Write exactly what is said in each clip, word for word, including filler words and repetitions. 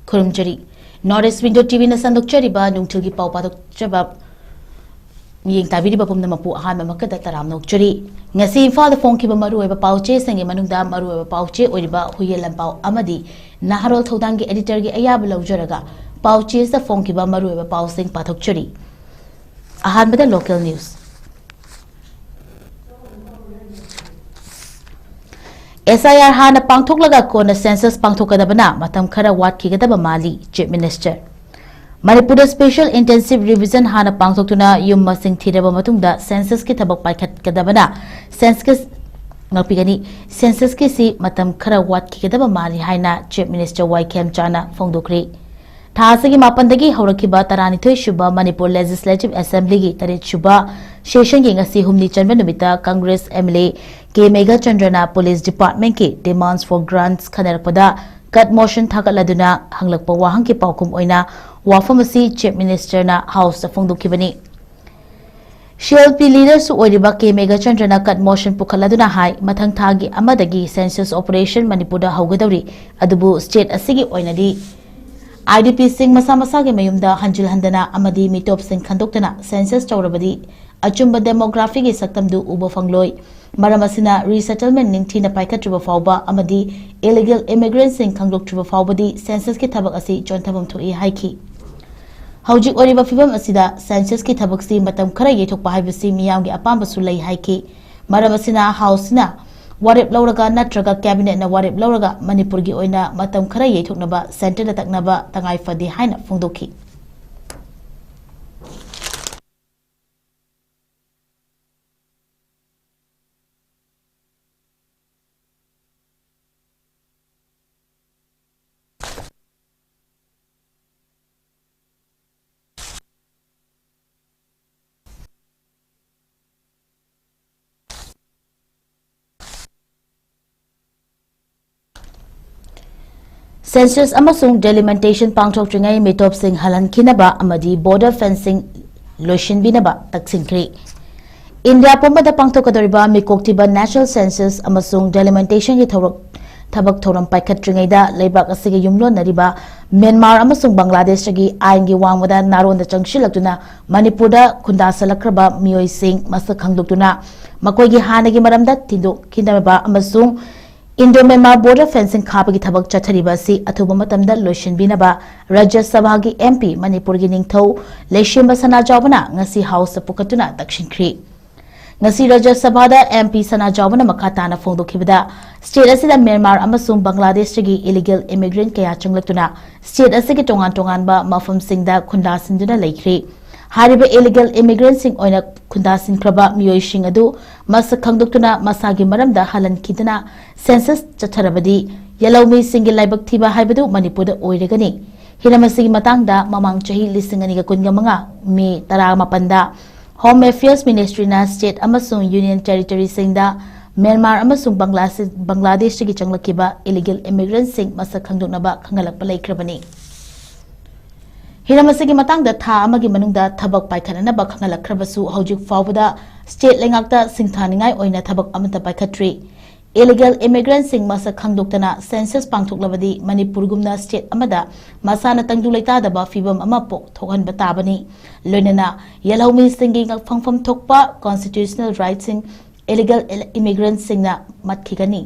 ꯈꯨꯔꯨꯝꯖꯔꯤ꯫ North East Window T V ꯅ ꯁꯟꯗꯣꯛꯆꯔꯤꯕ ꯅꯨꯡꯊꯤꯜꯒꯤ ꯄꯥꯎ ꯄꯥꯊꯣꯛꯆꯕ ꯃꯤꯠꯌꯦꯡ ꯇꯥꯕꯤꯔꯤꯕ ꯄꯨꯝꯅꯃꯛꯄꯨ ꯑꯍꯥꯟꯕꯃꯛꯇꯗ ꯇꯔꯥꯝꯅ ꯑꯣꯛꯆꯔꯤ꯫ ꯉꯁꯤ ꯏꯝꯐꯥꯜꯗ ꯐꯣꯡꯈꯤꯕ ꯃꯔꯨꯑꯣꯏꯕ ꯄꯥꯎꯆꯦꯁꯤꯡꯒꯤ ꯃꯅꯨꯡꯗ ꯃꯔꯨꯑꯣꯏꯕ ꯄꯥꯎꯆꯦ ꯑꯣꯏꯔꯤꯕ ꯍꯨꯏꯌꯦꯟ ꯂꯟꯄꯥꯎ ꯑꯃꯗꯤ ꯅꯍꯥꯔꯣꯜ ꯊꯧꯗꯥꯡꯒꯤ editor ꯒꯤ ꯑꯌꯥꯕ ꯂꯧꯖꯔꯒ ꯄꯥꯎꯆꯦꯁꯤꯗ ꯐꯣꯡꯈꯤꯕ ꯃꯔꯨꯑꯣꯏꯕ ꯄꯥꯎꯁꯤꯡ ꯄꯥꯊꯣꯛꯆꯔꯤ꯫ ꯑꯍꯥꯟꯕꯗ local news꯫ S I R ꯍꯥꯟꯅ ꯄꯥꯡꯊꯣꯛꯂꯒ ꯀꯣꯟꯅ census ꯄꯥꯡꯊꯣꯛꯀꯗꯕꯅ ꯃꯇꯝ ꯈꯔ ꯋꯥꯠꯈꯤꯒꯗꯕ ꯃꯥꯜꯂꯤ, Chief Minister꯫ ꯃꯅꯤꯄꯨꯔꯗ special intensive revision ꯍꯥꯟꯅ ꯄꯥꯡꯊꯣꯛꯇꯨꯅ ꯌꯨꯝ ꯃꯁꯤꯡ ꯊꯤꯔꯕ ꯃꯇꯨꯡꯗ census ꯀꯤ ꯊꯕꯛ ꯄꯥꯏꯈꯠꯀꯗꯕꯅ census, ꯉꯥꯛꯄꯤꯒꯅꯤ, census ꯀꯤꯁꯤ ꯃꯇꯝ ꯈꯔ ꯋꯥꯠꯈꯤꯒꯗꯕ ꯃꯥꯜꯂꯤ ꯍꯥꯏꯅ Chief Minister ꯋꯥꯏ ꯈꯦꯝꯆꯥꯅ ꯐꯣꯡꯗꯣꯛꯈ꯭ꯔꯤ꯫ ꯊꯥ ꯑꯁꯤꯒꯤ ꯃꯥꯄꯟꯗꯒꯤ ꯍꯧꯔꯛꯈꯤꯕ ꯇꯔꯥꯅꯤꯊꯣꯏ ꯁꯨꯕ ꯃꯅꯤꯄꯨꯔ Legislative Assembly ꯒꯤ ꯇꯔꯦꯠ ꯁꯨꯕ session ꯒꯤ ꯉꯁꯤ ꯍꯨꯝꯅꯤ ꯆꯟꯕ ꯅꯨꯃꯤꯠꯇ Congress M L A K ꯃꯦꯘꯆꯟꯗ꯭ꯔꯅ Police Department ꯀꯤ demands for grants ꯈꯟꯅꯔꯛꯄꯗ cut motion ꯊꯥꯒꯠꯂꯗꯨꯅ ꯍꯪꯂꯛꯄ ꯋꯥꯍꯪꯒꯤ ꯄꯥꯎꯈꯨꯝ ꯑꯣꯏꯅ ꯋꯥꯐꯝ ꯑꯁꯤ Chief Minister ꯅ House ꯇ ꯐꯣꯡꯗꯣꯛꯈꯤꯕꯅꯤ꯫ C L P leader ꯁꯨ ꯑꯣꯏꯔꯤꯕ ꯀꯦ ꯃꯦꯘꯆꯟꯗ꯭ꯔꯅ cut motion ꯄꯨꯈꯠꯂꯗꯨꯅ ꯍꯥꯏ, ꯃꯊꯪ ꯊꯥꯒꯤ ꯑꯃꯗꯒꯤ census operation ꯃꯅꯤꯄꯨꯔꯗ ꯍꯧꯒꯗꯧꯔꯤ, ꯑꯗꯨꯕꯨ state ꯑꯁꯤꯒꯤ ꯑꯣꯏꯅꯗꯤ I D P ꯁꯤꯡ ꯃꯁꯥ ꯃꯁꯥꯒꯤ ꯃꯌꯨꯝꯗ ꯍꯟꯖꯤꯜ ꯍꯟꯗꯅ ꯑꯃꯗꯤ ꯃꯤꯇꯣꯞꯁꯤꯡ ꯈꯟꯗꯣꯛꯇꯅ census ꯇꯧꯔꯕꯗꯤ ꯑꯆꯨꯝꯕ demography ꯒꯤ ꯁꯛꯇꯝꯗꯨ ꯎꯕ ꯐꯪꯂꯣꯏ꯫ ꯃꯔꯝ ꯑꯁꯤꯅ resettlement ꯅꯤꯡꯊꯤꯅ ꯄꯥꯏꯈꯠꯇ꯭ꯔꯤꯕ ꯐꯥꯎꯕ ꯑꯃꯗꯤ illegal immigrant ꯁꯤꯡ ꯈꯪꯗꯣꯛꯇ꯭ꯔꯤꯕ ꯐꯥꯎꯕꯗꯤ census ꯀꯤ ꯊꯕꯛ ꯑꯁꯤ ꯆꯣꯟꯊꯐꯝ ꯊꯣꯛꯏ ꯍꯥꯏꯈꯤ꯫ ꯍꯧꯖꯤꯛ ꯑꯣꯏꯔꯤꯕ ꯐꯤꯕꯝ ꯑꯁꯤꯗ census ꯀꯤ ꯊꯕꯛꯁꯤ ꯃꯇꯝ ꯈꯔ ꯌꯩꯊꯣꯛꯄ ꯍꯥꯏꯕꯁꯤ ꯃꯤꯌꯥꯝꯒꯤ ꯑꯄꯥꯝꯕꯁꯨ ꯂꯩ ꯍꯥꯏꯈꯤ꯫ ꯃꯔꯝ ꯑꯁꯤꯅ House ꯁꯤꯅ ꯋꯥꯔꯦꯞ ꯂꯧꯔꯒ ꯅꯠꯇ꯭ꯔꯒ Cabinet ꯅ ꯋꯥꯔꯦꯞ ꯂꯧꯔꯒ ꯃꯅꯤꯄꯨꯔꯒꯤ ꯑꯣꯏꯅ ꯃꯇꯝ ꯈꯔ ꯌꯩꯊꯣꯛꯅꯕ Centre ꯗ ꯇꯛꯅꯕ ꯇꯉꯥꯏ ꯐꯗꯦ ꯍꯥꯏꯅ ꯐꯣꯡꯗꯣꯛꯈꯤ꯫ Census ꯑꯃꯁꯨꯡ delimitation ꯄꯥꯡꯊꯣꯛꯇ꯭ꯔꯤꯉꯩ ꯃꯤꯇꯣꯞꯁꯤꯡ ꯍꯜꯍꯟꯈꯤꯅꯕ ꯑꯃꯗꯤ border fencing ꯂꯣꯏꯁꯤꯟꯕꯤꯅꯕ ꯇꯛꯁꯤꯟꯈ꯭ꯔꯦ꯫ ꯏꯟꯗꯤꯌꯥ ꯄꯨꯝꯕꯗ ꯄꯥꯡꯊꯣꯛꯀꯗꯧꯔꯤꯕ ꯃꯤꯀꯣꯛ ꯊꯤꯕ National Census ꯑꯃꯁꯨꯡ delimitation ꯒꯤ ꯊꯧꯔꯛ ꯊꯕꯛ ꯊꯧꯔꯝ ꯄꯥꯏꯈꯠꯇ꯭ꯔꯤꯉꯩꯗ ꯂꯩꯕꯥꯛ ꯑꯁꯤꯒ ꯌꯨꯝꯂꯣꯟꯅꯔꯤꯕ ꯃ꯭ꯌꯥꯟꯃꯥꯔ ꯑꯃꯁꯨꯡ ꯕꯪꯒ꯭ꯂꯥꯗꯦꯁꯇꯒꯤ ꯑꯥꯏꯟꯒꯤ ꯋꯥꯡꯃꯗ ꯅꯥꯔꯣꯟꯗ ꯆꯪꯁꯤꯜꯂꯛꯇꯨꯅ ꯃꯅꯤꯄꯨꯔꯗ ꯈꯨꯟꯗꯥꯁꯜꯂꯛꯈ꯭ꯔꯕ ꯃꯤꯑꯣꯏꯁꯤꯡ ꯃꯁꯛ ꯈꯪꯗꯣꯛꯇꯨꯅ ꯃꯈꯣꯏꯒꯤ ꯍꯥꯟꯅꯒꯤ ꯃꯔꯝꯗ ꯊꯤꯗꯣꯛꯈꯤꯅꯕ ꯑꯃꯁꯨꯡ Indo Myanmar border fencing ꯈꯥꯕꯒꯤ ꯊꯕꯛ ꯆꯠꯊꯔꯤꯕ ꯑꯁꯤ ꯑꯊꯨꯕ ꯃꯇꯝꯗ ꯂꯣꯏꯁꯤꯟꯕꯤꯅꯕ ꯔꯥꯖ꯭ꯌ ꯁꯚꯥꯒꯤ M P ꯃꯅꯤꯄꯨꯔꯒꯤ ꯅꯤꯡꯊꯧ ꯂꯩꯁꯦꯝꯕ ꯁꯅꯥꯖꯥꯎꯕꯅ ꯉꯁꯤ House ꯄꯨꯈꯠꯇꯨꯅ ꯇꯛꯁꯤꯟꯈ꯭ꯔꯤ꯫ ꯉꯁꯤ ꯔꯥꯖ꯭ꯌ ꯁꯚꯥꯗ M P ꯁꯅꯥꯖꯥꯎꯕꯅ ꯃꯈꯥ ꯇꯥꯅ ꯐꯣꯡꯗꯣꯛꯈꯤꯕꯗ, state ꯑꯁꯤꯗ ꯃ꯭ꯌꯥꯟꯃꯥꯔ ꯑꯃꯁꯨꯡ ꯕꯪꯒ꯭ꯂꯥꯗꯦꯁꯇꯒꯤ illegal immigrant ꯀꯌꯥ ꯆꯪꯂꯛꯇꯨꯅ state ꯑꯁꯤꯒꯤ ꯇꯣꯉꯥꯟ ꯇꯣꯉꯥꯟꯕ ꯃꯐꯝꯁꯤꯡꯗ ꯈꯨꯟꯗꯥꯁꯤꯟꯗꯨꯅ ꯂꯩꯈ꯭ꯔꯤ꯫ ꯍꯥꯏꯔꯤꯕ illegal immigrantꯁꯤꯡ ꯑꯣꯏꯅ ꯈꯨꯟꯗꯥꯁꯤꯟꯈ꯭ꯔꯕ ꯃꯤꯑꯣꯏꯁꯤꯡ ꯑꯗꯨ ꯃꯁꯛ ꯈꯪꯗꯣꯛꯇꯨꯅ ꯃꯁꯥꯒꯤ ꯃꯔꯝꯗ ꯍꯜꯍꯟꯈꯤꯗꯨꯅ census ꯆꯠꯊꯔꯕꯗꯤ ꯌꯦꯜꯍꯧꯃꯤꯁꯤꯡꯒꯤ ꯂꯥꯏꯕꯛ ꯊꯤꯕ ꯍꯥꯏꯕꯗꯨ ꯃꯅꯤꯄꯨꯔꯗ ꯑꯣꯏꯔꯒꯅꯤ꯫ ꯍꯤꯔꯝ ꯑꯁꯤꯒꯤ ꯃꯇꯥꯡꯗ ꯃꯃꯥꯡ ꯆꯍꯤ ꯂꯤꯁꯤꯡ ꯑꯅꯤꯒ ꯀꯨꯟꯒ ꯃꯉꯥ May ꯇꯔꯥꯃꯥꯄꯟꯗ Home Affairs Ministryꯅ state ꯑꯃꯁꯨꯡ union territoryꯁꯤꯡꯗ ꯃ꯭ꯌꯥꯟꯃꯥꯔ ꯑꯃꯁꯨꯡ ꯕꯪꯒ꯭ꯂꯥꯁꯤ-, ꯕꯪꯒ꯭ꯂꯥꯗꯦꯁꯇꯒꯤ ꯆꯪꯂꯛꯈꯤꯕ illegal immigrantꯁꯤꯡ ꯃꯁꯛ ꯈꯪꯗꯣꯛꯅꯕ ꯈꯪꯍꯜꯂꯛꯄ ꯂꯩꯈ꯭ꯔꯕꯅꯤ꯫ ꯍꯤꯔꯝ ꯑꯁꯤꯒꯤ ꯃꯇꯥꯡꯗ ꯊꯥ ꯑꯃꯒꯤ ꯃꯅꯨꯡꯗ ꯊꯕꯛ ꯄꯥꯏꯈꯠꯅꯅꯕ ꯈꯪꯍꯜꯂꯛꯈ꯭ꯔꯕꯁꯨ, ꯍꯧꯖꯤꯛ ꯐꯥꯎꯕꯗ state ꯂꯩꯉꯥꯛꯇ ꯁꯤꯡꯊꯥꯅꯤꯡꯉꯥꯏ ꯑꯣꯏꯅ ꯊꯕꯛ ꯑꯃꯠꯇ ꯄꯥꯏꯈꯠꯇ꯭ꯔꯤ꯫ Illegal immigrantꯁꯤꯡ ꯃꯁꯛ ꯈꯪꯗꯣꯛꯇꯅ census ꯄꯥꯡꯊꯣꯛꯂꯕꯗꯤ ꯃꯅꯤꯄꯨꯔꯒꯨꯝꯅ state ꯑꯃꯗ ꯃꯁꯥꯅ ꯇꯪꯗꯨ ꯂꯩꯇꯥꯗꯕ ꯐꯤꯕꯝ ꯑꯃ ꯄꯣꯛ-, ꯊꯣꯛꯍꯟꯕ ꯇꯥꯕꯅꯤ꯫ ꯂꯣꯏꯅꯅ ꯌꯦꯜꯍꯧꯃꯤꯁꯤꯡꯒꯤ ꯉꯛ-, ꯐꯪꯐꯝ ꯊꯣꯛꯄ constitutional rightꯁꯤꯡ illegal immigrantꯁꯤꯡꯅ ꯃꯠꯈꯤꯒꯅꯤ꯫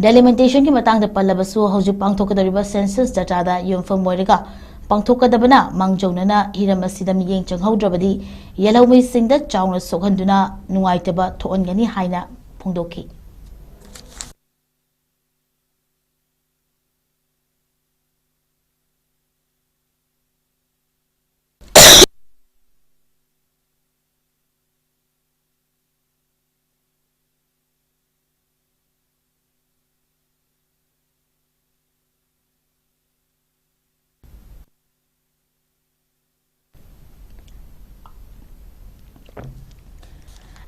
Delimitationꯒꯤ ꯃꯇꯥꯡꯗ ꯄꯜꯂꯕꯁꯨ, ꯍꯧꯖꯤꯛ ꯄꯥꯡꯊꯣꯛꯀꯗꯧꯔꯤꯕ census dataꯗ ꯌꯨꯝꯐꯝ ꯑꯣꯏꯔꯒ ꯄꯥꯡꯊꯣꯛꯀꯗꯕꯅ ꯃꯥꯡꯖꯧꯅꯅ ꯍꯤꯔꯝ ꯑꯁꯤꯗ ꯃꯤꯠꯌꯦꯡ ꯆꯪꯍꯧꯗ꯭ꯔꯕꯗꯤ ꯌꯦꯜꯍꯧꯃꯤꯁꯤꯡꯗ ꯆꯥꯎꯅ ꯁꯣꯛꯍꯟꯗꯨꯅ ꯅꯨꯡꯉꯥꯏꯇꯕ ꯊꯣꯛꯍꯟꯒꯅꯤ ꯍꯥꯏꯅ ꯐꯣꯡꯗꯣꯛꯈꯤ꯫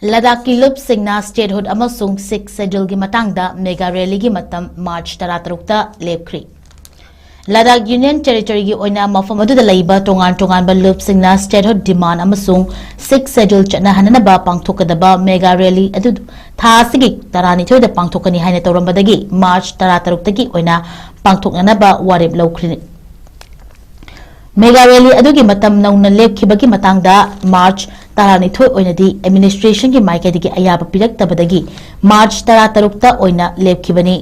ꯂꯗꯥꯈꯀꯤ ꯂꯨꯞꯁꯤꯡꯅ statehood ꯑꯃꯁꯨꯡ Sixth Scheduleꯒꯤ ꯃꯇꯥꯡꯗ mega rallyꯒꯤ ꯃꯇꯝ March ꯇꯔꯥꯇꯔꯨꯛꯇ ꯂꯦꯞꯈ꯭ꯔꯤ꯫ ꯂꯗꯥꯈ ꯌꯨꯅꯤꯌꯟ ꯇꯦꯔꯤꯇꯣꯔꯤꯒꯤ ꯑꯣꯏꯅ ꯃꯐꯝ ꯑꯗꯨꯗ ꯂꯩꯕ ꯇꯣꯉꯥꯟ ꯇꯣꯉꯥꯟꯕ ꯂꯨꯞꯁꯤꯡꯅ statehood demand ꯑꯃꯁꯨꯡ Sixth Schedule ꯆꯠꯅꯍꯟꯅꯕ ꯄꯥꯡꯊꯣꯛꯀꯗꯕ mega rally ꯑꯗꯨ ꯊꯥ ꯑꯁꯤꯒꯤ ꯇꯔꯥꯅꯤꯊꯣꯏꯗ ꯄꯥꯡꯊꯣꯛꯀꯅꯤ ꯍꯥꯏꯅ ꯇꯧꯔꯝꯕꯗꯒꯤ March ꯇꯔꯥꯇꯔꯨꯛꯇꯒꯤ ꯑꯣꯏꯅ ꯄꯥꯡꯊꯣꯛꯅꯅꯕ ꯋꯥꯔꯦꯞ ꯂꯧꯈ꯭ꯔꯦ꯫ Mega rally ꯑꯗꯨꯒꯤ ꯃꯇꯝ ꯅꯧꯅ ꯂꯦꯞꯈꯤꯕꯒꯤ ꯃꯇꯥꯡꯗ March ꯇꯔꯥꯅꯤꯊꯣꯏ ꯑꯣꯏꯅꯗꯤ administrationꯒꯤ ꯃꯥꯏꯀꯩꯗꯒꯤ ꯑꯌꯥꯕ ꯄꯤꯔꯛꯇꯕꯗꯒꯤ March ꯇꯔꯥꯇꯔꯨꯛꯇ ꯑꯣꯏꯅ ꯂꯦꯞꯈꯤꯕꯅꯤ꯫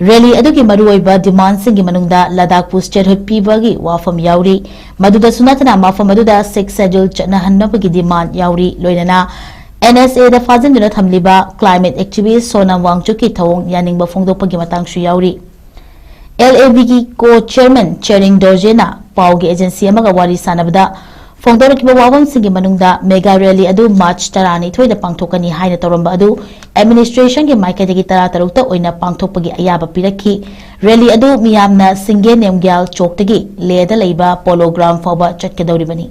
Rally ꯑꯗꯨꯒꯤ ꯃꯔꯨꯑꯣꯏꯕ demandꯁꯤꯡꯒꯤ ꯃꯅꯨꯡꯗ ꯂꯗꯥꯈꯄꯨ statehood ꯄꯤꯕꯒꯤ ꯋꯥꯐꯝ ꯌꯥꯎꯔꯤ꯫ ꯃꯗꯨꯗꯁꯨ ꯅꯠꯇꯅ ꯃꯐꯝ ꯑꯗꯨꯗ Sixth Schedule ꯆꯠꯅꯍꯟꯅꯕꯒꯤ demand ꯌꯥꯎꯔꯤ꯫ ꯂꯣꯏꯅꯅ NSAꯗ ꯐꯥꯖꯤꯟꯗꯨꯅ ꯊꯝꯂꯤꯕ climate activist ꯁꯣꯅꯝ ꯋꯥꯡꯆꯨꯛꯀꯤ ꯊꯧꯑꯣꯡ ꯌꯥꯅꯤꯡꯕ ꯐꯣꯡꯗꯣꯛꯄꯒꯤ ꯃꯇꯥꯡꯁꯨ ꯌꯥꯎꯔꯤ꯫ LABꯒꯤ co-chairman ꯆꯦꯔꯤꯡ ꯗꯣꯔꯖꯦꯅ ꯄꯥꯎꯒꯤ agency ꯑꯃꯒ ꯋꯥꯔꯤ ꯁꯥꯟꯅꯕꯗ ꯐꯣꯡꯗꯣꯔꯛꯈꯤꯕ ꯋꯥꯐꯝꯁꯤꯡꯒꯤ ꯃꯅꯨꯡꯗ mega rally ꯑꯗꯨ March ꯇꯔꯥꯅꯤꯊꯣꯏꯗ ꯄꯥꯡꯊꯣꯛꯀꯅꯤ ꯍꯥꯏꯅ ꯇꯧꯔꯝꯕ ꯑꯗꯨ administrationꯒꯤ ꯃꯥꯏꯀꯩꯗꯒꯤ ꯇꯔꯥꯇꯔꯨꯛꯇ ꯑꯣꯏꯅ ꯄꯥꯡꯊꯣꯛꯄꯒꯤ ꯑꯌꯥꯕ ꯄꯤꯔꯛꯈꯤ꯫ Rally ꯑꯗꯨ ꯃꯤꯌꯥꯝꯅ ꯁꯤꯡꯒꯦ ꯅꯦꯝꯒ꯭ꯌꯥꯜ ꯆꯣꯛꯇꯒꯤ ꯂꯦꯗ ꯂꯩꯕ Polo Ground ꯐꯥꯎꯕ ꯆꯠꯀꯗꯧꯔꯤꯕꯅꯤ꯫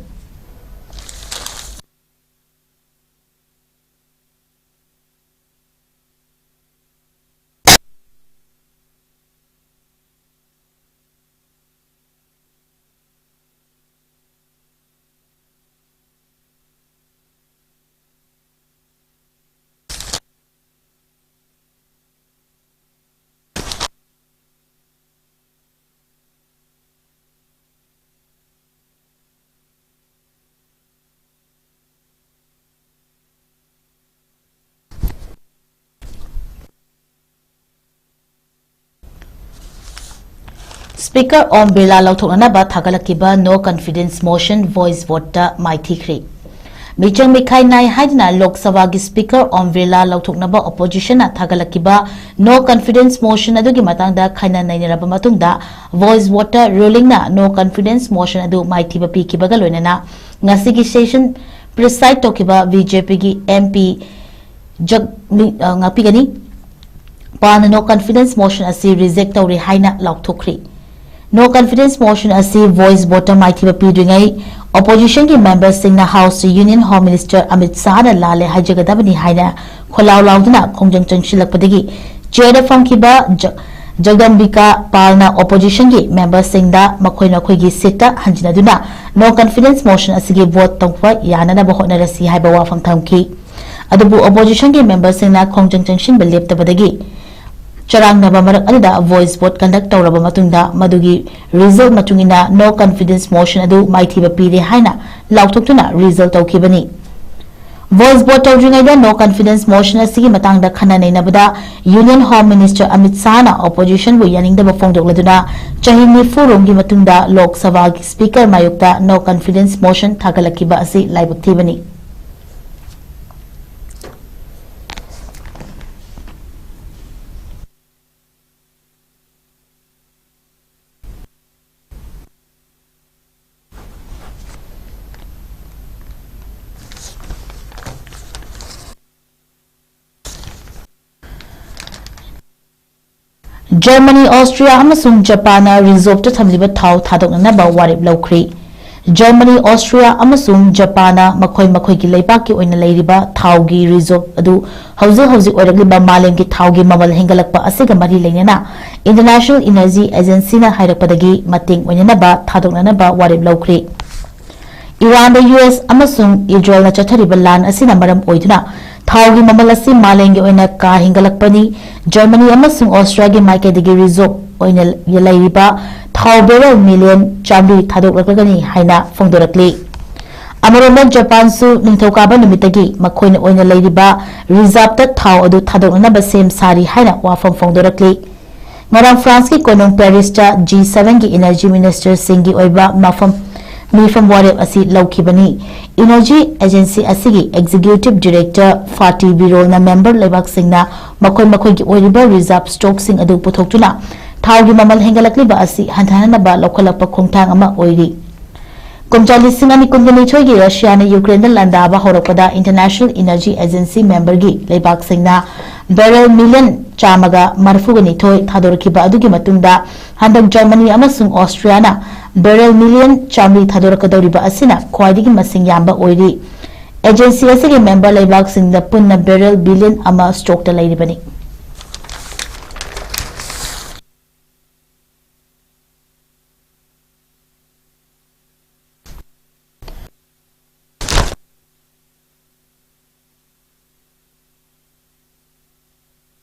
Speaker ꯑꯣꯝ Birla ꯂꯧꯊꯣꯛꯅꯅꯕ ꯊꯥꯒꯠꯂꯛꯈꯤꯕ no confidence motion voice voteꯇ ꯃꯥꯏꯊꯤꯈ꯭ꯔꯦ꯫ ꯃꯤꯆꯪ ꯃꯤꯈꯥꯏ ꯅꯥꯏ ꯍꯥꯏꯗꯨꯅ ꯂꯣꯛ ꯁꯚꯥꯒꯤ Speaker ꯑꯣꯝ ꯕꯤꯔꯂꯥ ꯂꯧꯊꯣꯛꯅꯕ oppositionꯅ ꯊꯥꯒꯠꯂꯛꯈꯤꯕ no confidence motion ꯑꯗꯨꯒꯤ ꯃꯇꯥꯡꯗ ꯈꯟꯅ ꯅꯩꯅꯔꯕ ꯃꯇꯨꯡꯗ voice voteꯇ rulingꯅ no confidence motion ꯑꯗꯨ ꯃꯥꯏꯊꯤꯕ ꯄꯤꯈꯤꯕꯒ ꯂꯣꯏꯅꯅ ꯉꯁꯤꯒꯤ session preside ꯇꯧꯈꯤꯕ BJPꯒꯤ MP ꯖꯒ-, ꯃꯤ-, ꯑ, ꯉꯥꯛꯄꯤꯒꯅꯤ꯫ ꯄꯥꯜꯅ no confidence motion ꯑꯁꯤ reject ꯇꯧꯔꯦ ꯍꯥꯏꯅ ꯂꯥꯎꯊꯣꯛꯈ꯭ꯔꯤ꯫ No confidence motion ꯑꯁꯤ voice voteꯇ ꯃꯥꯏꯊꯤꯕ ꯄꯤꯗ꯭ꯔꯤꯉꯩ oppositionꯒꯤ memberꯁꯤꯡꯅ House Union Home Minister Amit ꯁꯥꯍꯅ ꯂꯥꯜꯂꯦ ꯍꯥꯏꯖꯒꯗꯕꯅꯤ ꯍꯥꯏꯅ ꯈꯣꯜꯂꯥꯎ ꯂꯥꯎꯗꯨꯅ ꯈꯣꯡꯖꯪ ꯆꯪꯁꯤꯜꯂꯛꯄꯗꯒꯤ chairꯗ ꯐꯝꯈꯤꯕ ꯖ-, ꯖꯒꯗꯝꯕꯤꯀꯥ ꯄꯥꯜꯅ oppositionꯒꯤ memberꯁꯤꯡꯗ ꯃꯈꯣꯏ ꯃꯈꯣꯏꯒꯤ seatꯇ ꯍꯟꯖꯤꯟꯅꯗꯨꯅ no confidence motion ꯑꯁꯤꯒꯤ vote ꯇꯧꯕ ꯌꯥꯅꯅꯕ ꯍꯣꯠꯅꯔꯁꯤ ꯍꯥꯏꯕ ꯋꯥꯐꯝ ꯊꯝꯈꯤ꯫ ꯑꯗꯨꯕꯨ oppositionꯒꯤ memberꯁꯤꯡꯅ ꯈꯣꯡꯖꯪ ꯆꯪꯁꯤꯟꯕ ꯂꯦꯞꯇꯕꯗꯒꯤ ꯆꯔꯥꯡꯅꯕ ꯃꯔꯛ ꯑꯗꯨꯗ voice vote conduct ꯇꯧꯔꯕ ꯃꯇꯨꯡꯗ ꯃꯗꯨꯒꯤ result ꯃꯇꯨꯡ ꯏꯟꯅ no confidence motion ꯑꯗꯨ ꯃꯥꯏꯊꯤꯕ ꯄꯤꯔꯦ ꯍꯥꯏꯅ ꯂꯥꯎꯊꯣꯛꯇꯨꯅ result ꯇꯧꯈꯤꯕꯅꯤ꯫ Voice vote ꯇꯧꯗ꯭ꯔꯤꯉꯩꯗ no confidence motion ꯑꯁꯤꯒꯤ ꯃꯇꯥꯡꯗ ꯈꯟꯅ ꯅꯩꯅꯕꯗ Union Home Minister ꯑꯃꯤꯠ ꯁꯥꯍꯅ oppositionꯕꯨ ꯌꯥꯅꯤꯡꯗꯕ ꯐꯣꯡꯗꯣꯛꯂꯗꯨꯅ ꯆꯍꯤ ꯅꯤꯐꯨ ꯔꯣꯝꯒꯤ ꯃꯇꯨꯡꯗ ꯂꯣꯛ ꯁꯚꯥꯒꯤ speaker ꯃꯥꯌꯣꯛꯇ no confidence motion ꯊꯥꯒꯠꯂꯛꯈꯤꯕ ꯑꯁꯤ ꯂꯥꯏꯕꯛ ꯊꯤꯕꯅꯤ꯫ Germany, Austria ꯑꯃꯁꯨꯡ ꯖꯄꯥꯟꯅ reserveꯇ ꯊꯝꯂꯤꯕ ꯊꯥꯎ ꯊꯥꯗꯣꯛꯅꯅꯕ ꯋꯥꯔꯦꯞ ꯂꯧꯈ꯭ꯔꯦ꯫ Germany, Austria ꯑꯃꯁꯨꯡ ꯖꯄꯥꯟꯅ ꯃꯈꯣꯏ ꯃꯈꯣꯏꯒꯤ ꯂꯩꯕꯥꯛꯀꯤ ꯑꯣꯏꯅ ꯂꯩꯔꯤꯕ ꯊꯥꯎꯒꯤ reserve ꯑꯗꯨ ꯍꯧꯖꯤꯛ ꯍꯧꯖꯤꯛ ꯑꯣꯏꯔꯛꯂꯤꯕ ꯃꯥꯂꯦꯝꯒꯤ ꯊꯥꯎꯒꯤ ꯃꯃꯜ ꯍꯦꯟꯒꯠꯂꯛꯄ ꯑꯁꯤꯒ ꯃꯔꯤ ꯂꯩꯅꯅ International Energy Agencyꯅ ꯍꯥꯏꯔꯛꯄꯗꯒꯤ ꯃꯇꯦꯡ ꯑꯣꯏꯅꯅꯕ ꯊꯥꯗꯣꯛꯅꯅꯕ ꯋꯥꯔꯦꯞ ꯂꯧꯈ꯭ꯔꯦ꯫ ꯏꯔꯥꯟꯗ ꯌꯨ ꯑꯦꯁ ꯑꯃꯁꯨꯡ ꯏꯖꯔꯦꯜꯅ ꯆꯠꯊꯔꯤꯕ ꯂꯥꯟ ꯑꯁꯤꯅ ꯃꯔꯝ ꯑꯣꯏꯗꯨꯅ ꯊꯥꯎꯒꯤ ꯃꯃꯜ ꯑꯁꯤ ꯃꯥꯂꯦꯝꯒꯤ ꯑꯣꯏꯅ ꯀꯥ ꯍꯦꯟꯒꯠꯂꯛꯄꯅꯤ꯫ ꯖꯔꯃꯅꯤ ꯑꯃꯁꯨꯡ ꯑꯣꯁꯇ꯭ꯔꯤꯌꯥꯒꯤ ꯃꯥꯏꯀꯩꯗꯒꯤ reserve ꯑꯣꯏꯅ ꯂꯩꯔꯤꯕ ꯊꯥꯎ barrel million ꯆꯥꯃꯔꯤ ꯊꯥꯗꯣꯛꯂꯛꯂꯒꯅꯤ ꯍꯥꯏꯅ ꯐꯣꯡꯗꯣꯔꯛꯂꯤ꯫ ꯑꯃꯔꯣꯝꯗ ꯖꯄꯥꯟꯁꯨ ꯅꯤꯡꯊꯧꯀꯥꯕ ꯅꯨꯃꯤꯠꯇꯒꯤ ꯃꯈꯣꯏꯅ ꯑꯣꯏꯅ ꯂꯩꯔꯤꯕ reserveꯇ ꯊꯥꯎ ꯑꯗꯨ ꯊꯥꯗꯣꯛꯅꯅꯕ ꯁꯦꯝ ꯁꯥꯔꯤ ꯍꯥꯏꯅ ꯋꯥꯐꯝ ꯐꯣꯡꯗꯣꯔꯛꯂꯤ꯫ ꯉꯔꯥꯡ ꯐ꯭ꯔꯥꯟꯁꯀꯤ ꯀꯣꯅꯨꯡ ꯄꯦꯔꯤꯁꯇ G sevenꯒꯤ energy ministerꯁꯤꯡꯒꯤ ꯑꯣꯏꯕ ꯃꯐꯝ, ꯃꯤꯐꯝ ꯋꯥꯔꯦꯞ ꯑꯁꯤ ꯂꯧꯈꯤꯕꯅꯤ꯫ Energy Agency ꯑꯁꯤꯒꯤ executive director Fatih Birolꯅ member ꯂꯩꯕꯥꯛꯁꯤꯡꯅ ꯃꯈꯣꯏ ꯃꯈꯣꯏꯒꯤ ꯑꯣꯏꯔꯤꯕ reserve stockꯁꯤꯡ ꯑꯗꯨ ꯄꯨꯊꯣꯛꯇꯨꯅ ꯊꯥꯎꯒꯤ ꯃꯃꯜ ꯍꯦꯟꯒꯠꯂꯛꯂꯤꯕ ꯑꯁꯤ ꯍꯟꯊꯍꯟꯅꯕ ꯂꯧꯈꯠꯂꯛꯄ ꯈꯣꯡꯊꯥꯡ ꯑꯃ ꯑꯣꯏꯔꯤ꯫ ꯀꯨꯝꯖꯥ ꯂꯤꯁꯤꯡ ꯑꯅꯤ ꯀꯨꯟꯒ ꯅꯤꯊꯣꯏꯒꯤ ꯔꯁꯤꯌꯥꯅ ꯌꯨꯀ꯭ꯔꯦꯟꯗ ꯂꯥꯟꯗꯥꯕ ꯍꯧꯔꯛꯄꯗ International Energy Agency memberꯒꯤ ꯂꯩꯕꯥꯛꯁꯤꯡꯅ barrel million ꯆꯥꯝꯃꯒ ꯃꯔꯤꯐꯨꯒ ꯅꯤꯊꯣꯏ ꯊꯥꯗꯣꯔꯛꯈꯤꯕ ꯑꯗꯨꯒꯤ ꯃꯇꯨꯡꯗ ꯍꯟꯗꯛ ꯖꯔꯃꯅꯤ ꯑꯃꯁꯨꯡ ꯑꯣꯁꯇ꯭ꯔꯤꯌꯥꯅ barrel million ꯆꯥꯃꯔꯤ ꯊꯥꯗꯣꯔꯛꯀꯗꯧꯔꯤꯕ ꯑꯁꯤꯅ ꯈ꯭ꯋꯥꯏꯗꯒꯤ ꯃꯁꯤꯡ ꯌꯥꯝꯕ ꯑꯣꯏꯔꯤ꯫ Agency ꯑꯁꯤꯒꯤ member ꯂꯩꯕꯥꯛꯁꯤꯡꯗ ꯄꯨꯟꯅ barrel billion ꯑꯃ stockꯇ ꯂꯩꯔꯤꯕꯅꯤ꯫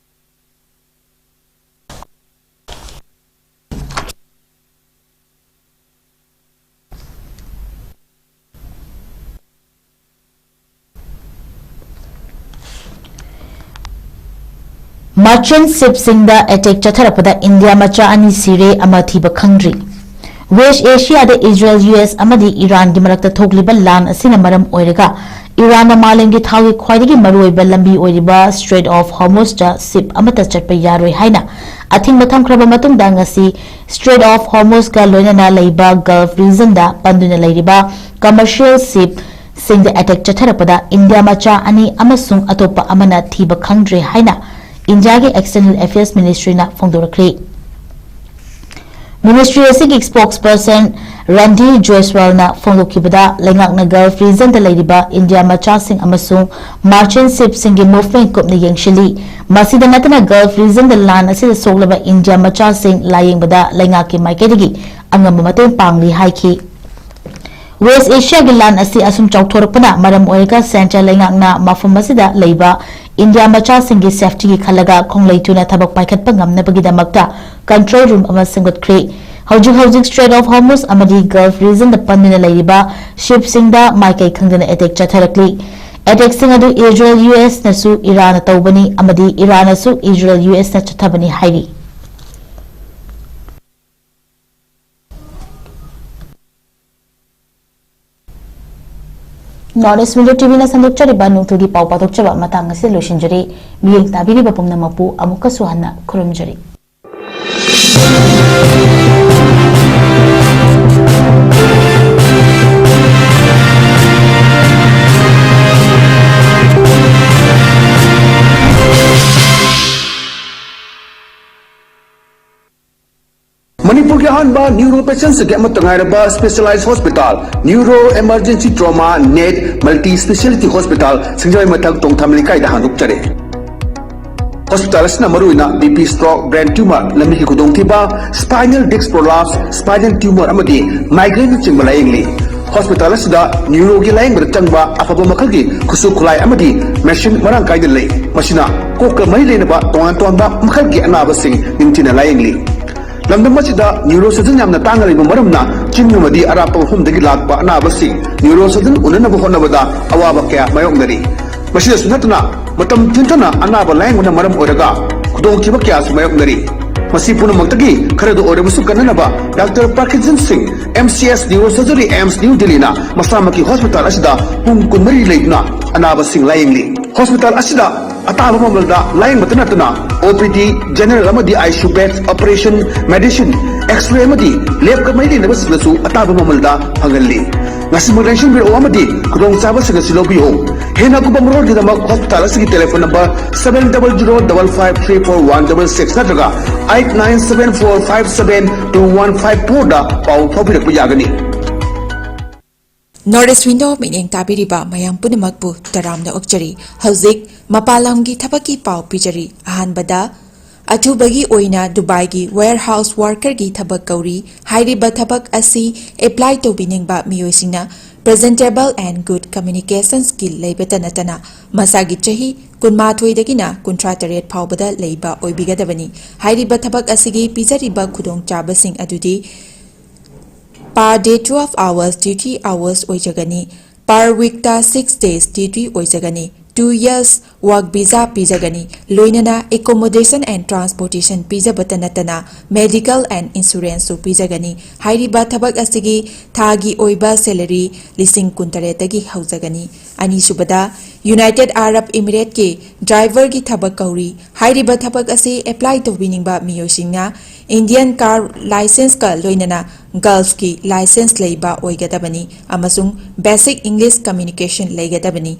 Merchant shipꯁꯤꯡꯗ attack ꯆꯠꯊꯔꯛꯄꯗ ꯏꯟꯗꯤꯌꯥ ꯃꯆꯥ ꯑꯅꯤ ꯁꯤꯔꯦ, ꯑꯃ ꯊꯤꯕ ꯈꯪꯗ꯭ꯔꯤ꯫ West Asiaꯗ ꯏꯖꯔꯦꯜ, ꯌꯨ ꯑꯦꯁ ꯑꯃꯗꯤ ꯏꯔꯥꯟꯒꯤ ꯃꯔꯛꯇ ꯊꯣꯛꯂꯤꯕ ꯂꯥꯟ ꯑꯁꯤꯅ ꯃꯔꯝ ꯑꯣꯏꯔꯒ ꯏꯔꯥꯟꯅ ꯃꯥꯂꯦꯝꯒꯤ ꯊꯥꯎꯒꯤ ꯈ꯭ꯋꯥꯏꯗꯒꯤ ꯃꯔꯨꯑꯣꯏꯕ ꯂꯝꯕꯤ ꯑꯣꯏꯔꯤꯕ Strait of Hormuzꯇ ship ꯑꯃꯠꯇ ꯆꯠꯄ ꯌꯥꯔꯣꯏ ꯍꯥꯏꯅ ꯑꯊꯤꯡꯕ ꯊꯝꯈ꯭ꯔꯕ ꯃꯇꯨꯡꯗ ꯉꯁꯤ Strait of Hormuzꯒ ꯂꯣꯏꯅꯅ ꯂꯩꯕ Gulf regionꯗ ꯄꯟꯗꯨꯅ ꯂꯩꯔꯤꯕ commercial shipꯁꯤꯡꯗ attack ꯆꯠꯊꯔꯛꯄꯗ ꯏꯟꯗꯤꯌꯥ ꯃꯆꯥ ꯑꯅꯤ ꯑꯃꯁꯨꯡ ꯑꯇꯣꯞꯄ ꯑꯃꯅ ꯊꯤꯕ ꯈꯪꯗ꯭ꯔꯦ ꯍꯥꯏꯅ ꯏꯟꯗꯤꯌꯥꯒꯤ External Affairs Ministryꯅ ꯐꯣꯡꯗꯣꯔꯛꯈ꯭ꯔꯤ꯫ Ministry ꯑꯁꯤꯒꯤ spokesperson ꯔꯟꯙꯤꯔ ꯖꯣꯏꯁ꯭ꯋꯥꯜꯅ ꯐꯣꯡꯗꯣꯛꯈꯤꯕꯗ, ꯂꯩꯉꯥꯛꯅ Gulf regionꯗ ꯂꯩꯔꯤꯕ ꯏꯟꯗꯤꯌꯥ ꯃꯆꯥꯁꯤꯡ ꯑꯃꯁꯨꯡ merchant shipꯁꯤꯡꯒꯤ movement ꯀꯨꯞꯅ ꯌꯦꯡꯁꯤꯜꯂꯤ꯫ ꯃꯁꯤꯗ ꯅꯠꯇꯅ Gulf regionꯗ ꯂꯥꯟ ꯑꯁꯤꯗ ꯁꯣꯛꯂꯕ ꯏꯟꯗꯤꯌꯥ ꯃꯆꯥꯁꯤꯡ ꯂꯥꯌꯦꯡꯕꯗ ꯂꯩꯉꯥꯛꯀꯤ ꯃꯥꯏꯀꯩꯗꯒꯤ ꯑꯉꯝꯕ ꯃꯇꯦꯡ ꯄꯥꯡꯂꯤ ꯍꯥꯏꯈꯤ꯫ West Asiaꯒꯤ ꯂꯥꯟ ꯑꯁꯤ ꯑꯁꯨꯝ ꯆꯥꯎꯊꯣꯔꯛꯄꯅ ꯃꯔꯝ ꯑꯣꯏꯔꯒ centre ꯂꯩꯉꯥꯛꯅ ꯃꯐꯝ ꯑꯁꯤꯗ ꯂꯩꯕ ꯏꯟꯗꯤꯌꯥ ꯃꯆꯥꯁꯤꯡꯒꯤ safetyꯒꯤ ꯈꯜꯂꯒ ꯈꯣꯡꯂꯩ ꯊꯨꯅ ꯊꯕꯛ ꯄꯥꯏꯈꯠꯄ ꯉꯝꯅꯕꯒꯤꯗꯃꯛꯇ control room ꯑꯃ ꯁꯦꯝꯒꯠꯈ꯭ꯔꯦ꯫ ꯍꯧꯖꯤꯛ ꯍꯧꯖꯤꯛ Strait of Hormuz ꯑꯃꯗꯤ Gulf regionꯗ ꯄꯟꯗꯨꯅ ꯂꯩꯔꯤꯕ shipꯁꯤꯡꯗ ꯃꯥꯏꯀꯩ ꯈꯪꯗꯅ attack ꯆꯠꯊꯔꯛꯂꯤ꯫ Attackꯁꯤꯡ ꯑꯗꯨ ꯏꯖꯔꯦꯜ, ꯌꯨ ꯑꯦꯁꯅꯁꯨ ꯏꯔꯥꯟꯅ ꯇꯧꯕꯅꯤ ꯑꯃꯗꯤ ꯏꯔꯥꯟꯅꯁꯨ ꯏꯖꯔꯦꯜ, ꯌꯨ ꯑꯦꯁꯅ ꯆꯠꯊꯕꯅꯤ ꯍꯥꯏꯔꯤ꯫ North East Window TVꯅ ꯁꯟꯗꯣꯛꯆꯔꯤꯕ ꯅꯣꯡꯊꯨꯒꯤ ꯄꯥꯎ ꯄꯥꯊꯣꯛꯆꯕ ꯃꯇꯥꯡ ꯑꯁꯤꯗ ꯂꯣꯏꯁꯤꯟꯖꯔꯦ꯫ ꯃꯤꯠꯌꯦꯡ ꯇꯥꯕꯤꯔꯤꯕ ꯄꯨꯝꯅꯃꯛꯄꯨ ꯑꯃꯨꯛꯀꯁꯨ ꯍꯟꯅ ꯈꯨꯔꯨꯝꯖꯔꯤ꯫ ꯃꯅꯤꯄꯨꯔꯒꯤ ꯑꯍꯥꯟꯕ neuro patientsꯒꯤ ꯑꯃꯠꯇ ꯉꯥꯏꯔꯕ specialized hospital, Neuro Emergency Trauma Net Multi Speciality Hospital, ꯁꯤꯡꯖꯃꯩ ꯃꯊꯛ ꯇꯣꯡꯊꯥꯃ ꯂꯩꯀꯥꯏꯗ ꯍꯥꯡꯗꯣꯛꯆꯔꯦ꯫ Hospital ꯑꯁꯤꯅ ꯃꯔꯨꯑꯣꯏꯅ BP stroke, brain tumor, ꯂꯝꯕꯤꯒꯤ ꯈꯨꯗꯣꯡꯊꯤꯕ, spinal disc prolapse, spinal tumor ꯑꯃꯗꯤ migraineꯅꯆꯤꯡꯕ ꯂꯥꯌꯦꯡꯂꯤ꯫ Hospital ꯑꯁꯤꯗ neuroꯒꯤ ꯂꯥꯌꯦꯡꯕꯗ ꯆꯪꯕ ꯑꯐꯕ ꯃꯈꯜꯒꯤ ꯈꯨꯠꯁꯨ ꯈꯨꯠꯂꯥꯏ ꯑꯃꯗꯤ machine ꯃꯔꯥꯡ ꯀꯥꯏꯅ ꯂꯩ꯫ ꯃꯁꯤꯅ ꯀꯣꯛꯀ ꯃꯔꯤ ꯂꯩꯅꯕ ꯇꯣꯉꯥꯟ ꯇꯣꯉꯥꯟꯕ ꯃꯈꯜꯒꯤ ꯑꯅꯥꯕꯁꯤꯡ ꯅꯤꯡꯊꯤꯅ ꯂꯥꯌꯦꯡꯂꯤ꯫ ꯂꯝꯗꯝ ꯑꯁꯤꯗ neurosurgeon ꯌꯥꯝꯅ ꯇꯥꯡꯅ ꯂꯩꯕ ꯃꯔꯝꯅ ꯆꯤꯡ ꯑꯃꯗꯤ ꯑꯔꯥꯞꯄ ꯃꯐꯝꯗꯒꯤ ꯂꯥꯛꯄ ꯑꯅꯥꯕꯁꯤꯡ neurosurgeon ꯎꯅꯅꯕ ꯍꯣꯠꯅꯕꯗ ꯑꯋꯥꯕ ꯀꯌꯥ ꯃꯥꯌꯣꯛꯅꯔꯤ꯫ ꯃꯁꯤꯗꯁꯨ ꯅꯠꯇꯅ ꯃꯇꯝ ꯊꯦꯡꯊꯅ ꯑꯅꯥꯕ ꯂꯥꯌꯦꯡꯕꯅ ꯃꯔꯝ ꯑꯣꯏꯔꯒ ꯈꯨꯗꯣꯡꯊꯤꯕ ꯀꯌꯥꯁꯨ ꯃꯥꯌꯣꯛꯅꯔꯤ꯫ ꯃꯁꯤ ꯄꯨꯝꯅꯃꯛꯇꯒꯤ ꯈꯔꯗ ꯑꯣꯏꯔꯕꯁꯨ ꯀꯟꯅꯅꯕ doctor ꯄ꯭ꯔꯈꯤꯖꯟ Singh, M C S neuro surgery, AIIMS new ꯗꯤꯜꯂꯤꯅ ꯃꯁꯥꯃꯛꯀꯤ ꯍꯣꯁꯄꯤꯇꯥꯜ ꯑꯁꯤꯗ ꯄꯨꯡ ꯀꯨꯟꯃꯔꯤ ꯂꯩꯗꯨꯅ ꯑꯅꯥꯕꯁꯤꯡ ꯂꯥꯌꯦꯡꯂꯤ꯫ ꯍꯣꯁꯄꯤꯇꯥꯜ ꯑꯁꯤꯗ ꯑꯇꯥꯕ ꯃꯃꯜꯗ ꯂꯥꯌꯦꯡꯕꯇ ꯅꯠꯇꯅ ꯑꯣ ꯄꯤ ꯗꯤ, ꯖꯦꯅꯔꯦꯜ ꯑꯃꯗꯤ I C U bed, operation, medicine, x-ray ꯑꯃꯗꯤ ꯂꯦꯕꯀ ꯃꯔꯤ ꯂꯩꯅꯕꯁꯤꯡꯗꯁꯨ ꯑꯇꯥꯕ ꯃꯃꯜꯗ ꯐꯪꯍꯜꯂꯤ꯫ ꯉꯁꯤꯃꯛ ꯂꯦꯡꯁꯤꯟꯕꯤꯔꯛꯑꯣ ꯑꯃꯗꯤ ꯈꯨꯗꯣꯡꯆꯥꯕꯁꯤꯡ ꯑꯁꯤ ꯂꯧꯕꯤꯌꯨ꯫ ꯍꯦꯟꯅ ꯑꯀꯨꯞꯄ ꯃꯔꯣꯜꯒꯤꯗꯃꯛ ꯍꯣꯁꯄꯤꯇꯥꯜ ꯑꯁꯤꯒꯤ telephone number seven double zero double five three four one double six ꯅꯠꯇ꯭ꯔꯒ eight nine seven four five seven two one five four ꯗ ꯄꯥꯎ ꯐꯥꯎꯕꯤꯔꯛꯄ ꯌꯥꯒꯅꯤ꯫ North East Window ꯃꯤꯠꯌꯦꯡ ꯇꯥꯕꯤꯔꯤꯕ ꯃꯌꯥꯝ ꯄꯨꯝꯅꯃꯛꯄꯨ ꯇꯔꯥꯝꯅ ꯑꯣꯛꯆꯔꯤ꯫ ꯍꯧꯖꯤꯛ ꯃꯄꯥꯟ ꯂꯝꯒꯤ ꯊꯕꯛꯀꯤ ꯄꯥꯎ ꯄꯤꯖꯔꯤ꯫ ꯑꯍꯥꯟꯕꯗ, ꯑꯊꯨꯕꯒꯤ ꯑꯣꯏꯅ ꯗꯨꯕꯥꯏꯒꯤ warehouse workerꯒꯤ ꯊꯕꯛ ꯀꯧꯔꯤ꯫ ꯍꯥꯏꯔꯤꯕ ꯊꯕꯛ ꯑꯁꯤ apply ꯇꯧꯕꯤꯅꯤꯡꯕ ꯃꯤꯑꯣꯏꯁꯤꯡꯅ presentable and good communicationsꯀꯤ ꯂꯩꯕꯇ ꯅꯠꯇꯅ ꯃꯁꯥꯒꯤ ꯆꯍꯤ ꯀꯨꯟꯃꯥꯊꯣꯏꯗꯒꯤꯅ ꯀꯨꯟꯊ꯭ꯔꯥ ꯇꯔꯦꯠ ꯐꯥꯎꯕꯗ ꯂꯩꯕ ꯑꯣꯏꯕꯤꯒꯗꯕꯅꯤ꯫ ꯍꯥꯏꯔꯤꯕ ꯊꯕꯛ ꯑꯁꯤꯒꯤ ꯄꯤꯖꯔꯤꯕ ꯈꯨꯗꯣꯡꯆꯥꯕꯁꯤꯡ ꯑꯗꯨꯗꯤ per day twelve hours duty hours ꯑꯣꯏꯖꯒꯅꯤ꯫ Per weekꯇ six days duty ꯑꯣꯏꯖꯒꯅꯤ꯫ Two years work visa ꯄꯤꯖꯒꯅꯤ꯫ ꯂꯣꯏꯅꯅ accommodation and transportation ꯄꯤꯖꯕꯇ ꯅꯠꯇꯅ medical and insuranceꯁꯨ ꯄꯤꯖꯒꯅꯤ꯫ ꯍꯥꯏꯔꯤꯕ ꯊꯕꯛ ꯑꯁꯤꯒꯤ ꯊꯥꯒꯤ ꯑꯣꯏꯕ salary ꯂꯤꯁꯤꯡ ꯀꯨꯟꯇꯔꯦꯠꯇꯒꯤ ꯍꯧꯖꯒꯅꯤ꯫ ꯑꯅꯤꯁꯨꯕꯗ, United Arab Emirateꯀꯤ driverꯒꯤ ꯊꯕꯛ ꯀꯧꯔꯤ꯫ ꯍꯥꯏꯔꯤꯕ ꯊꯕꯛ ꯑꯁꯤ apply ꯇꯧꯕꯤꯅꯤꯡꯕ ꯃꯤꯑꯣꯏꯁꯤꯡꯅ Indian car licenceꯀ ꯂꯣꯏꯅꯅ Gulfꯀꯤ license ꯂꯩꯕ ꯑꯣꯏꯒꯗꯕꯅꯤ ꯑꯃꯁꯨꯡ basic English communication ꯂꯩꯒꯗꯕꯅꯤ꯫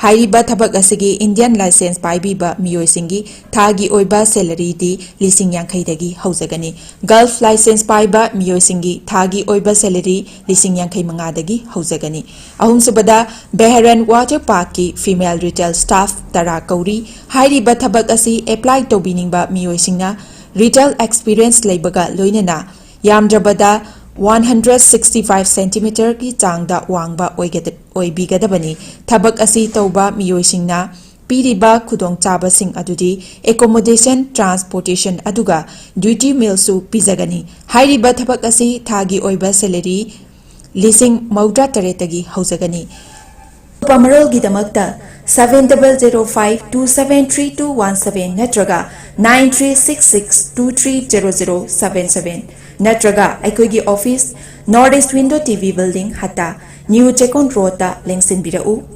ꯍꯥꯏꯔꯤꯕ ꯊꯕꯛ ꯑꯁꯤꯒꯤ Indian license ꯄꯥꯏꯕꯤꯕ ꯃꯤꯑꯣꯏꯁꯤꯡꯒꯤ ꯊꯥꯒꯤ ꯑꯣꯏꯕ salaryꯗꯤ ꯂꯤꯁꯤꯡ ꯌꯥꯡꯈꯩꯗꯒꯤ ꯍꯧꯖꯒꯅꯤ꯫ Gulf license ꯄꯥꯏꯕ ꯃꯤꯑꯣꯏꯁꯤꯡꯒꯤ ꯊꯥꯒꯤ ꯑꯣꯏꯕ salary ꯂꯤꯁꯤꯡ ꯌꯥꯡꯈꯩ ꯃꯉꯥꯗꯒꯤ ꯍꯧꯖꯒꯅꯤ꯫ ꯑꯍꯨꯝꯁꯨꯕꯗ, Bahrain water parkꯀꯤ female retail staff ꯇꯔꯥ ꯀꯧꯔꯤ꯫ ꯍꯥꯏꯔꯤꯕ ꯊꯕꯛ ꯑꯁꯤ apply ꯇꯧꯕꯤꯅꯤꯡꯕ ꯃꯤꯑꯣꯏꯁꯤꯡꯅ retail experience ꯂꯩꯕꯒ ꯂꯣꯏꯅꯅ ꯌꯥꯝꯗ꯭ꯔꯕꯗ one hundred sixty five centimeterꯒꯤ ꯆꯥꯡꯗ ꯋꯥꯡꯕ ꯑꯣꯏꯒꯗ-, ꯑꯣꯏꯕꯤꯒꯗꯕꯅꯤ꯫ ꯊꯕꯛ ꯑꯁꯤ ꯇꯧꯕ ꯃꯤꯑꯣꯏꯁꯤꯡꯅ ꯄꯤꯔꯤꯕ ꯈꯨꯗꯣꯡꯆꯥꯕꯁꯤꯡ ꯑꯗꯨꯗꯤ accommodation, transportation ꯑꯗꯨꯒ duty mealꯁꯨ ꯄꯤꯖꯒꯅꯤ꯫ ꯍꯥꯏꯔꯤꯕ ꯊꯕꯛ ꯑꯁꯤ ꯊꯥꯒꯤ ꯑꯣꯏꯕ salary ꯂꯤꯁꯤꯡ ꯃꯧꯗ꯭ꯔꯥ ꯇꯔꯦꯠꯇꯒꯤ ꯍꯧꯖꯒꯅꯤ꯫ ꯑꯀꯨꯞꯄ ꯃꯔꯣꯜꯒꯤꯗꯃꯛꯇ seven double zero five two seven three two one seven ꯅꯠꯇ꯭ꯔꯒ nine three six six two three zero zero seven seven ꯅꯠꯇ꯭ꯔꯒ ꯑꯩꯈꯣꯏꯒꯤ office, North East Window T V Building, ꯍꯠꯇꯥ, New Chekon Road ꯇ ꯂꯦꯡꯁꯤꯟꯕꯤꯔꯛꯎ꯫